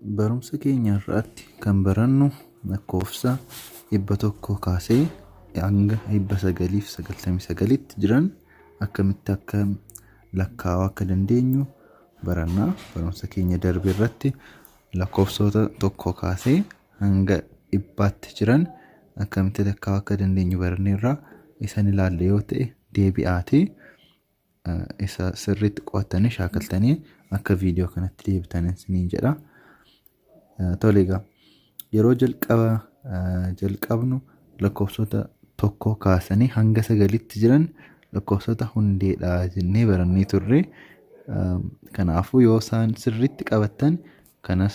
Barumsa keenya har'aatti kan barannu lakkoofsa 100 kaasee hanga 999tti jiran akkamitti akka lakkaa'uu akka dandeenyu baranna. Barumsa keenya darbe irratti lakkoofsota tokko kaasee hanga dhibbaatti jiran akkamitti lakkaa'uu akka dandeenyu baranneerra. Isan ilaalle yoo ta'e deebi'aatii isa sirriitti qo'attanii shaakaltanii akka viidiyoo kanatti deebitan isiniin jedha. Tole egaa yeroo jalqaba jalqabnu lakkoofsota tokko kaasanii hanga sagalitti jiran lakkoofsota hundeedha jennee barannee turre. Kanaafuu yoo isaan sirriitti qabattan kanas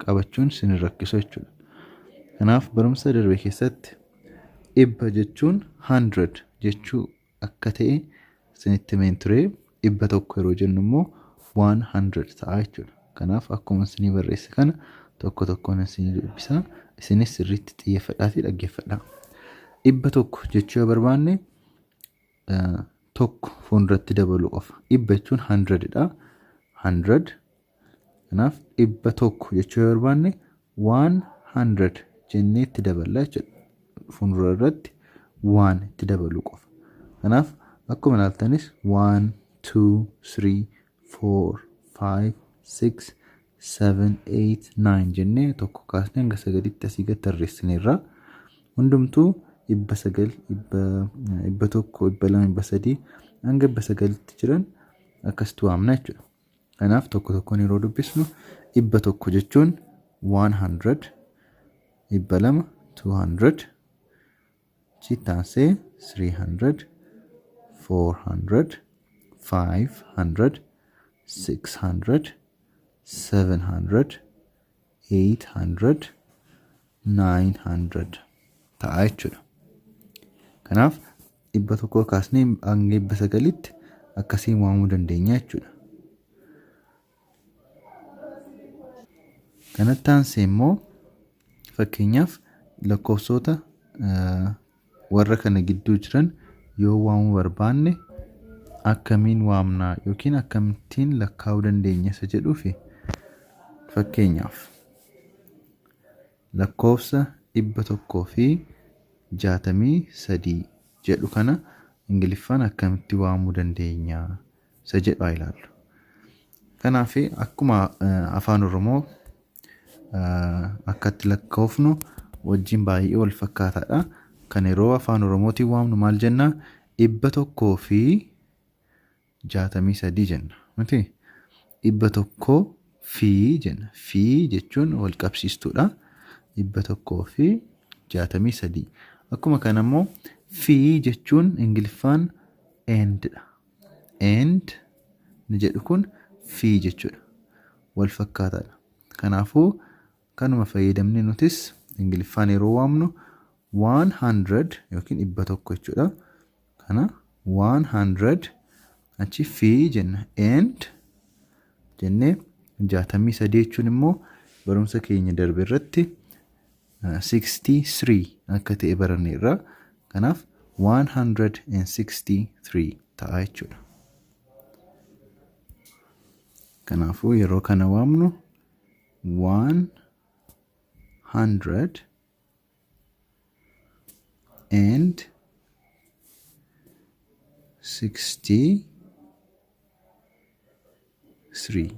qabachuun isin hin rakkisu jechuudha. Kanaaf barumsa darbe keessatti dhibba jechuun 100 jechuu akka ta'e isinitti himeen ture. 100 yeroo jennu immoo 100 ta'a jechuudha. Kanaaf akkuma isinii barreesse kana tokko tokkoon isinii dubbisa. Isinis sirriitti xiyyeeffadhaatii dhaggeeffadhaa. 100 jechuu yoo barbaanne tokko fuulduratti dabaluu qofa. Dhibba jechuun 100 dha. 100 Kanaaf 100 jechuu yoo barbaanne 100 jennee itti daballa jechuudha. Fuuldura irratti 1 itti dabaluu qofa. Kanaaf akkuma ilaaltanis 1, 2, 3, 4, 5, 6, 7, 8, 9 jennee tokko kaasnee hanga sagalitti asii gad tarreessineerra. Hundumtuu 900, 100, 200, 300 hanga 900tti jiran akkasitti waamna jechuudha. Kanaaf tokko tokkoon yeroo dubbisnu 100 jechuun 100, 200, 200, achitti aansee 300, 400, 500, 600, 700, 800, 900 ta'a jechuudha. Kanaaf 100 kaasnee hanga 900tti akkasiin waamuu dandeenya jechuudha. Kanatti aansee immoo fakkeenyaaf lakkoofsota warra kana gidduu jiran yoo waamuu barbaanne akkamiin waamna yookiin akkamittiin lakkaa'uu dandeenya isa jedhuufi fakkeenyaaf lakkoofsa 163 jedhu kana Ingiliffaan akkamitti waamuu dandeenya isa jedhu haa ilaallu. Kanaaf akkuma afaan Oromoo akkatti lakkoofnu wajjin baay'ee wal fakkaataadha. Kan yeroo afaan Oromootiin waamnu maal jenna? 163 jenna. Miti? Dhibba tokkoo fi jenna. Fi jechuun wal qabsiistuudha. 163. Akkuma kana immoo fi jechuun Ingiliffaan and dha. And ni jedhu kun fi jechuudha. Wal fakkaataadha. Kanaafuu kanuma fayyadamnee nutis Ingiliffaan yeroo waamnu 100 yookiin 100 jechuudha. Kana 100 achi fi jenna and jennee 63 jechuun immoo barumsa keenya darbe irratti 63 akka ta'e baranneerra. Kanaaf 163 ta'a jechuudha. Kanaafuu yeroo kana waamnu 100 and 63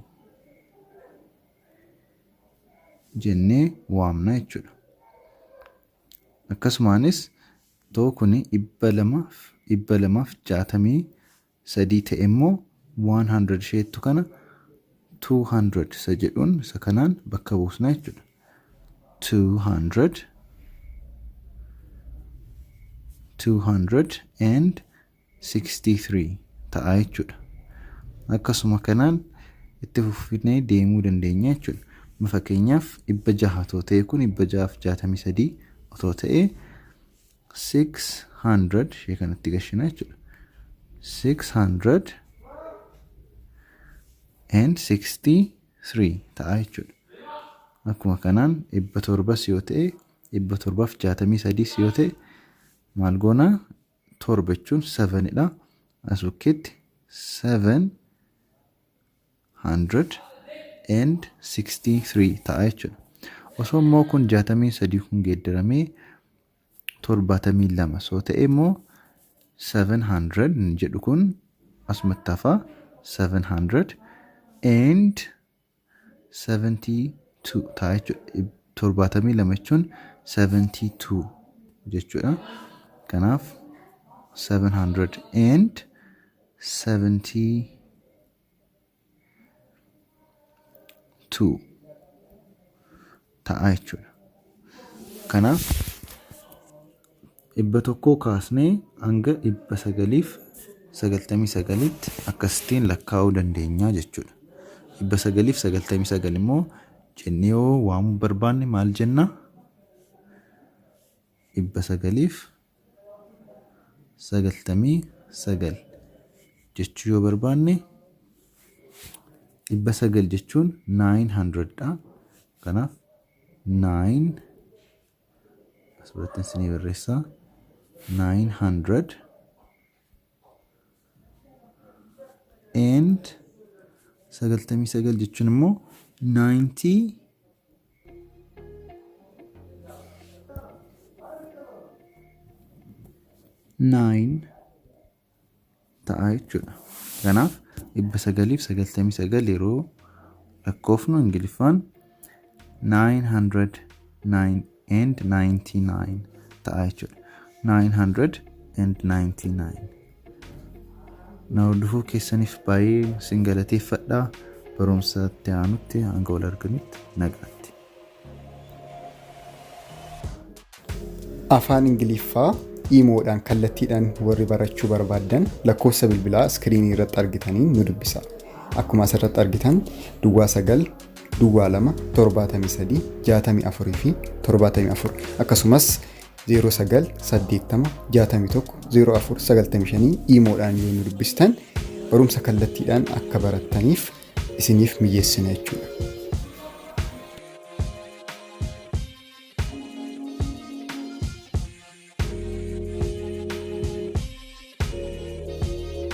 jennee waamna jechuudha. Akkasumaanis too kuni 263 ta'e immoo 100 isheettu kana 200 isa jedhuun isa kanaan bakka buusna jechuudha. 200 263 ta'a jechuudha. Akkasuma kanaan itti fufinee deemuu dandeenya jechuudha. Fakkeenyaaf 600 otoo ta'e kun 663 otoo ta'e 600 ishee kanatti gashina jechuudha. 663 ta'a jechuudha. Akkuma kanaan 700s yoo ta'e 763s yoo ta'e maal goona torba jechuun 7 dha. As bukkeetti 7 and 63 ta'a jechuudha. Osoo immoo kun 63 kun geeddaramee 72 soo ta'e immoo 700 jedhu kun asumatti hafaa, 700 and 72 ta'a jechuudha. 72 jechuun 72 jechuudha. Kanaaf 700 and 72 ta'a jechuudha. Kanaaf 100 kaasnee hanga 999tti akkasittiin lakkaa'uu dandeenya jechuudha. 999 immoo jennee yoo waamuu barbaanne maal jenna? 999 jechuu yoo barbaanne, 900 jechuun 900 dha. Kanaaf 9 as biratti isinii barreessaa, 900 and 99 jechuun immoo 99 ta'a jechuudha. Kanaaf 999 yeroo lakkoofnu Ingiliffaan 909 and 99 ta'a jechuudha. 999. Na hordofuu keessaniif baay'ee isin galateeffadha. Barumsa itti aanutti hanga wal arginutti nagaatti. Afaan Ingiliffaa iimoodhaan kallattiidhaan warri barachuu barbaaddan lakkoofsa bilbilaa iskiriinii irratti argitaniin nu dubbisa. Akkuma asirratti argitan 09 02 73 64 fi 74, akkasumas 09 80 61 04 95 iimoodhaan yoo nu dubbistan barumsa kallattiidhaan akka barattaniif isiniif mijeessina jechuudha.